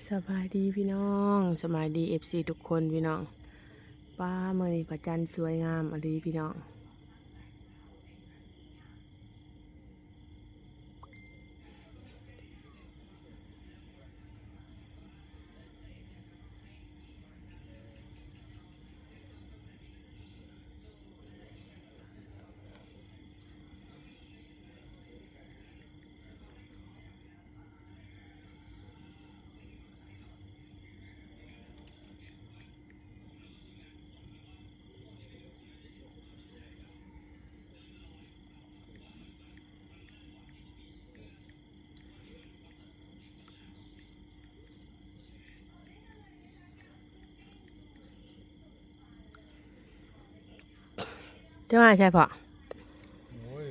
ສະບາຍດີພີ່ນ້ອງ ສະບາຍດີເອັຟຊີທຸກຄົນພີ່ນ້ອງ. ປ້າ ມື້ນີ້ພະຈັນສວຍງາມອີ່ຫຼີພີ່ນ້ອງ. ຈະມາໃສພໍ່? ໂອ້ຍ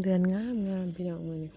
ເດືອນງາມໆ ພີ່ນ້ອງ ມື້ນີ້.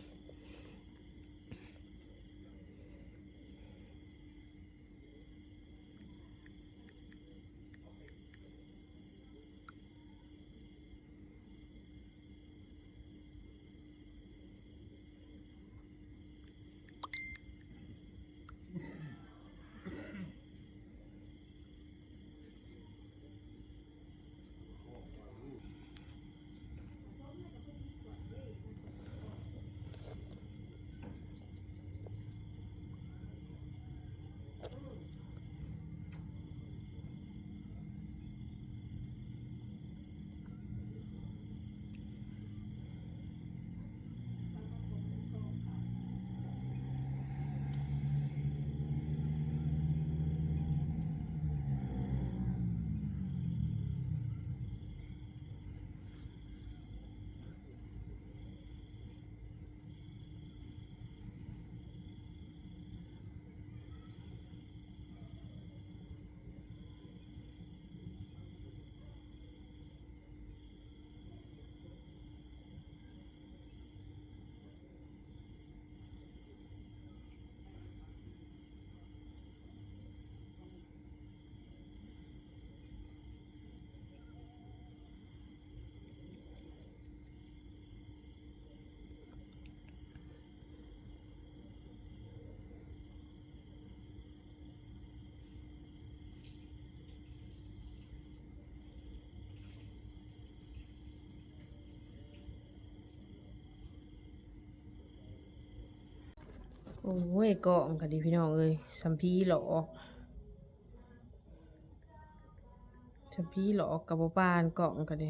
ໂອ້ຍ ກ້ອງກະດີພີ່ນ້ອງເອີຍ ສຳພີຫຼອກ ສຳພີຫຼອກກະບໍ່ປານ ກ້ອງກະດີ.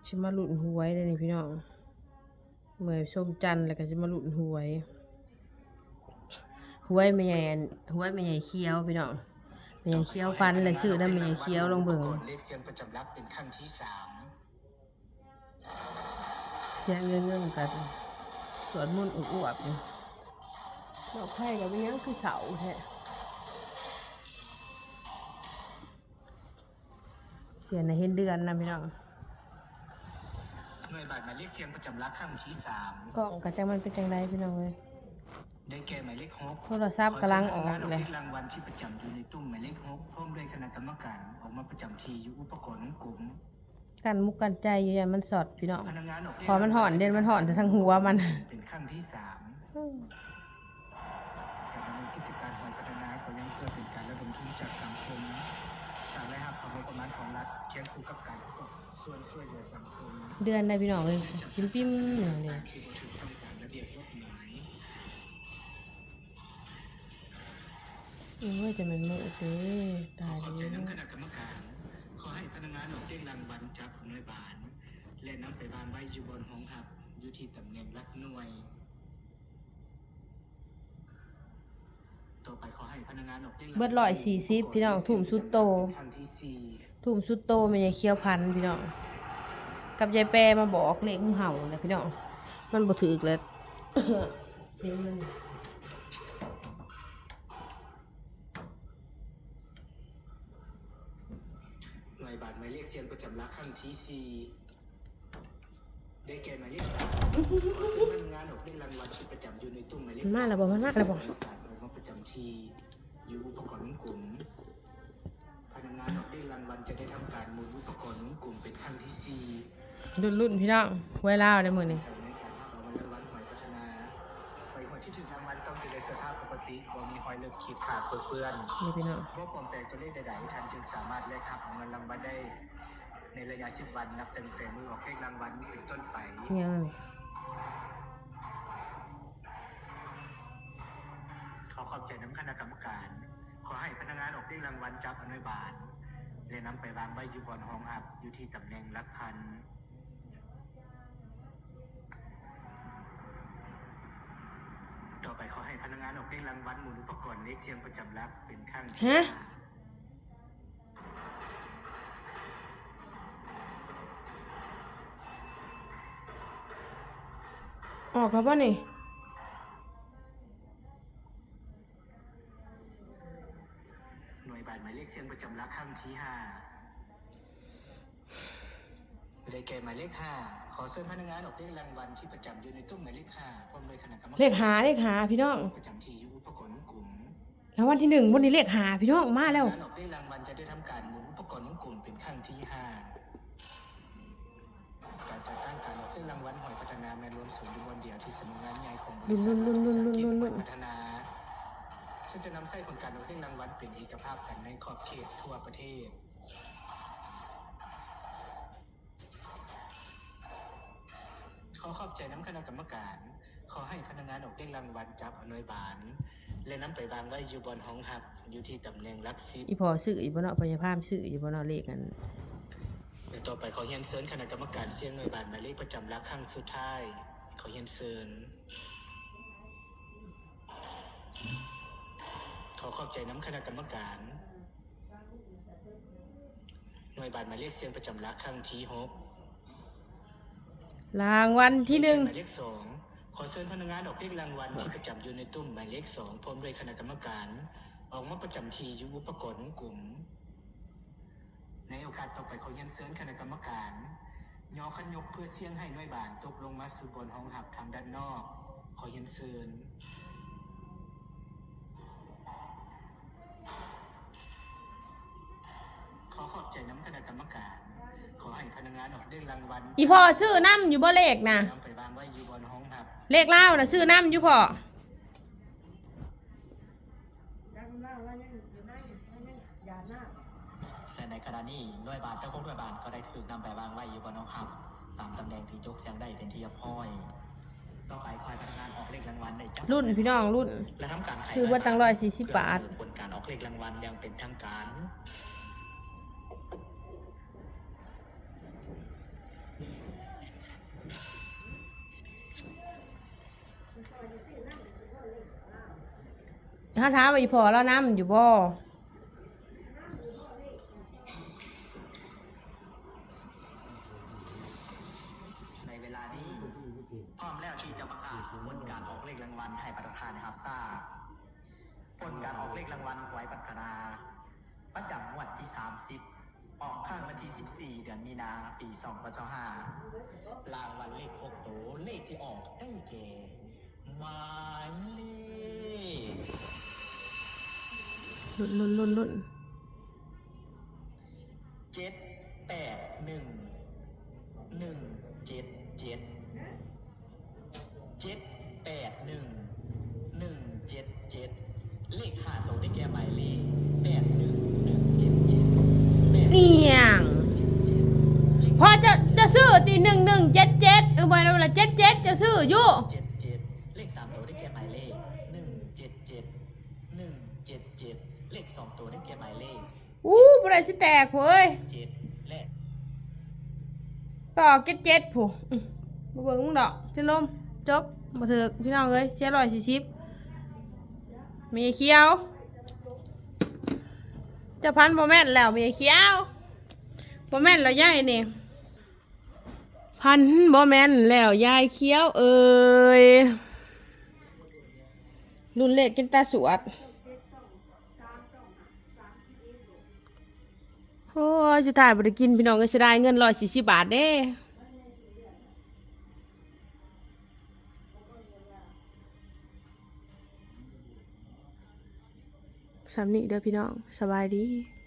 ຊິມາລຸ້ນຫວຍເດ້ນີ້ພີ່ນ້ອງ ເມື່ອຍຊົມຈັນແລ້ວກະຊິມາລຸ້ນຫວຍ ຫວຍແມ່ໃຫຍ່ ຫວຍແມ່ໃຫຍ່ຂຽວພີ່ນ້ອງ ແມ່ໃຫຍ່ຂຽວຝັນແລ້ວຊື້ນຳແມ່ໃຫຍ່ຂຽວ ລອງເບິ່ງ. ເລກສ່ຽງປະຈຳຫຼັກເປັນຄັ້ງທີສາມ ສຽງເງິນໆ ກັນ ສວດມົນອວບໆ ຢູ່ ດອກໄຟກະເປັນຫຍັງຄືເສົ້າແທ້. ສຽນໃຫ້ເຫັນເດືອນນະພີ່ນ້ອງ. ໜ່ວຍບາດໝາຍເລກສ່ຽງປະຈຳຫຼັກຄັ້ງທີສາມ ກ້ອງກະຈັກມັນເປັນຈັ່ງໃດພີ່ນ້ອງເອີຍ ໄດ້ແກ່ໝາຍເລກຫົກ ໂທລະສັບກຳລັງອອກແລ້ວ. ລາງວັນທີ່ປະຈຳຢູ່ໃນຕຸ້ມໝາຍເລກຫົກ ພ້ອມດ້ວຍຄະນະກຳມະການອອກມາປະຈຳທີ່ຢູ່ອຸປະກອນວົງກົມ. ກັ້ນມຸກກັ້ນໃຈຢູ່ ຢ້ານມັນຊັອດພີ່ນ້ອງ ເພາະມັນຮ້ອນເດ້ ມັນຮ້ອນແຕ່ທາງຫົວມັນ. ເປັນຄັ້ງທີສາມ ການດຳເນີນກິດຈະການຂອງພະນັກງານກໍຍັງເພື່ອເປັນການລະດົມທຶນຈາກສັງຄົມ, ສ້າງລາຍຮັບເຂົ້າງົບປະມານຂອງລັດ, ຄຽງຄູ່ກັບການປະກອບສ່ວນຊ່ວຍເຫຼືອສັງຄົມ. ເດືອນໃດພີ່ນ້ອງເອີຍ ຈິ້ມປິ້ມຢູ່ເລີຍ. ທີ່ບໍ່ຖືກຕ້ອງຕາມລະບຽບກົດໝາຍ. ໂອ້ຍ ຈະແມ່ນມື້ເດ້ ຕາຍແລ້ວ. ຂໍຂອບໃຈນຳຄະນະກຳມະການ. ຂໍໃຫ້ພະນັກງານອອກເລກລາງວັນຈາກໜ່ວຍບານ ແລະ ນຳໄປວາງໄວ້ຢູ່ບ່ອນຮອງຮັບ ຢູ່ທີ່ຕຳແໜ່ງຫຼັກໜ່ວຍ. ຕໍ່ໄປຂໍໃຫ້ພະນັກງານອອກເລກລາງວັນ ເບິດຮ້ອຍສີ່ສິບພີ່ນ້ອງ ທຸ່ມສຸດໂຕ. ທຸ່ມສຸດໂຕແມ່ໃຫຍ່ຂຽວພັນພີ່ນ້ອງ ກັບຍາຍແປມາບອກເລກງູເຫົ່າແຫຼະພີ່ນ້ອງ ມັນບໍ່ຖືກແລ້ວ. ເສັງມັນ ໜ່ວຍບາດໝາຍເລກສ່ຽງປະຈຳຫຼັກຄັ້ງທີສີ່ ໄດ້ແກ່ໝາຍເລກສາມ ຂໍເຊີນພະນັກງານອອກເລກລາງວັນທີ່ປະຈຳຢູ່ໃນຕຸ້ມໝາຍເລກ ມາແລ້ວບໍ່ ມາແລ້ວບໍ່ ອອກມາປະຈຳທີ່. ຢູ່ອຸປະກອນວົງກົມ. ພະນັກງານອອກເລກລາງວັນຈະໄດ້ທຳການໝູນອຸປະກອນວົງກົມເປັນຄັ້ງທີສີ່. ລຸ້ນໆ ພີ່ນ້ອງ ຫວຍລາວໃນມື້ນີ້. ໃນການຮັບເອົາເງິນລາງວັນຫວຍພັດທະນາ, ໃບຫວຍທີ່ຖືກລາງວັນຕ້ອງຢູ່ໃນສະພາບປົກກະຕິ, ບໍ່ມີຮອຍເລິບ, ຂີດຂາດ, ເປິເປື້ອນ, ບໍ່ປອມແປງຕົວເລກໃດໆ, ທ່ານຈຶ່ງສາມາດແລກຮັບເອົາເງິນລາງວັນໄດ້. ໃນໄລຍະສິບວັນ ນັບຕັ້ງແຕ່ມື້ອອກເລກລາງວັນເປັນຕົ້ນໄປ. ຫຍັງ? ຂໍຂອບໃຈນຳຄະນະກຳມະການ. ຂໍໃຫ້ພະນັກງານອອກເລກລາງວັນຈັບເອົາໜ່ວຍບານ ແລະ ນຳໄປວາງໄວ້ຢູ່ບ່ອນຮອງຮັບ ຢູ່ທີ່ຕຳແໜ່ງຫຼັກພັນ. ຕໍ່ໄປ ຂໍໃຫ້ພະນັກງານອອກເລກລາງວັນໝູນອຸປະກອນເລກສ່ຽງປະຈຳຫຼັກເປັນຄັ້ງທີຫ້າ. ອອກແລ້ວບໍ່ນີ້? ໜ່ວຍບານໝາຍເລກສ່ຽງປະຈຳຫຼັກຄັ້ງທີຫ້າ ໄດ້ແກ່ໝາຍເລກຫ້າ. ຂໍເຊີນພະນັກງານອອກເລກລາງວັນທີ່ປະຈຳຢູ່ໃນຕຸ້ມໝາຍເລກຫ້າ ພ້ອມດ້ວຍຄະນະກຳມະການ. ເລກຫ້າ ເລກຫ້າ ພີ່ນ້ອງ. ປະຈຳທີ່ຢູ່ອຸປະກອນວົງກົມ. ລາງວັນທີໜຶ່ງ ມື້ນີ້ເລກຫ້າ ພີ່ນ້ອງ ມາແລ້ວ. ອອກເລກລາງວັນຈະໄດ້ທຳການໝູນອຸປະກອນວົງກົມເປັນຄັ້ງທີຫ້າ. ການຈັດຕັ້ງການອອກເລກລາງວັນຫວຍພັດທະນາແມ່ນລວມສູນຢູ່ບ່ອນດຽວທີ່ສຳນັກງານໃຫຍ່ຂອງບໍລິສັດລັດວິສາຫະກິດຫວຍພັດທະນາ, ເຊິ່ງຈະນຳໃຊ້ຜົນການອອກເລກລາງວັນເປັນເອກະພາບກັນໃນຂອບເຂດທົ່ວປະເທດ. ຂໍຂອບໃຈນຳຄະນະກຳມະການ. ຂໍໃຫ້ພະນັກງານອອກເລກລາງວັນຈັບເອົາໜ່ວຍບານ ແລະ ນຳໄປວາງໄວ້ຢູ່ບ່ອນຮອງຮັບ ຢູ່ທີ່ຕຳແໜ່ງຫຼັກສິບ. ອີ່ພໍ່ຊື້ຢູ່ບໍ່ເນາະ? ພະຍາພາມຊື້ຢູ່ບໍ່ເນາະ? ເລກນັ້ນ. ແລະ ຕໍ່ໄປ ຂໍຮຽນເຊີນຄະນະກຳມະການສ່ຽງໜ່ວຍບານໝາຍເລກປະຈຳຫຼັກຄັ້ງສຸດທ້າຍ. ຂໍຮຽນເຊີນ. ຂໍຂອບໃຈນຳຄະນະກຳມະການ. ໜ່ວຍບານໝາຍເລກສ່ຽງປະຈຳຫຼັກຄັ້ງທີຫົກ. ລາງວັນທີໜຶ່ງ. ໝາຍເລກສອງ. ຂໍເຊີນພະນັກງານອອກເລກລາງວັນທີ່ປະຈຳຢູ່ໃນຕຸ້ມໝາຍເລກສອງ ພ້ອມດ້ວຍຄະນະກຳມະການ ອອກມາປະຈຳທີ່ຢູ່ອຸປະກອນວົງກົມ. ໃນໂອກາດຕໍ່ໄປ ຂໍຮຽນເຊີນຄະນະກຳມະການຍໍຄັນຍົກເພື່ອສ່ຽງໃຫ້ໜ່ວຍບານຕົກລົງມາສູ່ບ່ອນຮອງຮັບທາງດ້ານນອກ. ຂໍຮຽນເຊີນ. ຂໍຂອບໃຈນຳຄະນະກຳມະການ. ຂໍໃຫ້ພະນັກງານອອກເລກລາງວັນ. ອີ່ພໍ່ຊື້ນຳຢູ່ບໍ່ເລກນະ? ນຳໄປວາງໄວ້ຢູ່ບ່ອນຮອງຮັບ. ເລກລາວນະຊື້ນຳຢູ່ພໍ່? ແລະ ໃນຂະນະນີ້ ໜ່ວຍບານທັງຫົກໜ່ວຍບານກໍໄດ້ຖືກນຳໄປວາງໄວ້ຢູ່ບ່ອນຮອງຮັບ ຕາມຕຳແໜ່ງທີ່ຈົກສຽງໄດ້ເປັນທີ່ຮຽບຮ້ອຍ. ຕໍ່ໄປ ຂໍໃຫ້ພະນັກງານອອກເລກລາງວັນໄດ້ຈັບ ລຸ້ນ ພີ່ນ້ອງ ລຸ້ນ. ແລະ ທຳການໄຂ ຊື້ເບິດຕັ້ງຮ້ອຍສີ່ສິບບາດ. ເພື່ອສະເໜີຜົນການອອກເລກລາງວັນຢ່າງເປັນທາງການ. ຖ້າຖາມວ່າອີ່ພໍ່ລາວນຳຢູ່ບໍ່? ໃນເວລານີ້ ພ້ອມແລ້ວທີ່ຈະປະກາດຜົນການອອກເລກລາງວັນໃຫ້ປະທານໄດ້ຮັບຊາບ. ຜົນການອອກເລກລາງວັນຫວຍພັດທະນາ ປະຈຳງວດທີສາມສິບ ອອກຄັ້ງວັນທີສິບສີ່ ເດືອນມີນາ ປີສອງພັນຊາວຫ້າ. ລາງວັນເລກຫົກໂຕ ເລກທີ່ອອກໄດ້ແກ່ ໝາຍເລກ ລຸ້ນໆໆໆ ເຈັດແປດໜຶ່ງ ໜຶ່ງເຈັດເຈັດ ເຈັດແປດໜຶ່ງ ໜຶ່ງເຈັດເຈັດ. ເລກຫ້າໂຕໄດ້ແກ່ໝາຍເລກ ແປດໜຶ່ງ ໜຶ່ງເຈັດເຈັດ ແປດ ອີຫຍັງ? ພໍເຈົ້າ ເຈົ້າຊື້ຕິ ໜຶ່ງໜຶ່ງເຈັດເຈັດ ເອີ ບໍ່ແມ່ນວ່າ ເຈັດເຈັດ ເຈົ້າຊື້ຢູ່ ເຈັດເຈັດ. ເລກສາມໂຕໄດ້ແກ່ໝາຍເລກ ໜຶ່ງເຈັດເຈັດ ໜຶ່ງເຈັດເຈັດ. ເລກສອງໂຕໄດ້ແກ່ໝາຍເລກ ອູ້ ບໍ່ໄດ້ຊິແຕກພຸ້ນເອີຍ ເຈັດ ແລະ ຕໍ່ເຈັດເຈັດພຸ້ນ. ອື ບໍ່ເບິ່ງມຶງດອກ ຊິລົມ ຈົບ ບໍ່ຖືກ ພີ່ນ້ອງເອີຍ ເສຍຮ້ອຍສີ່ສິບ. ແມ່ຂຽວ ເຈົ້າພັນບໍ່ແມ່ນແລ້ວ ແມ່ຂຽວ ບໍ່ແມ່ນແລ້ວຍາຍນີ້ ພັນບໍ່ແມ່ນແລ້ວຍາຍຂຽວເອີຍ. ລຸ້ນເລກກິນຕາສວດ. ໂອ້ຍ ສຸດທ້າຍບໍ່ໄດ້ກິນ ພີ່ນ້ອງເອີຍ ເສຍດາຍເງິນຮ້ອຍສີ່ສິບບາດເດ້. ເ ສ່ຳນີ້ເດີພີ່ນ້ອງ ສະບາຍດີ.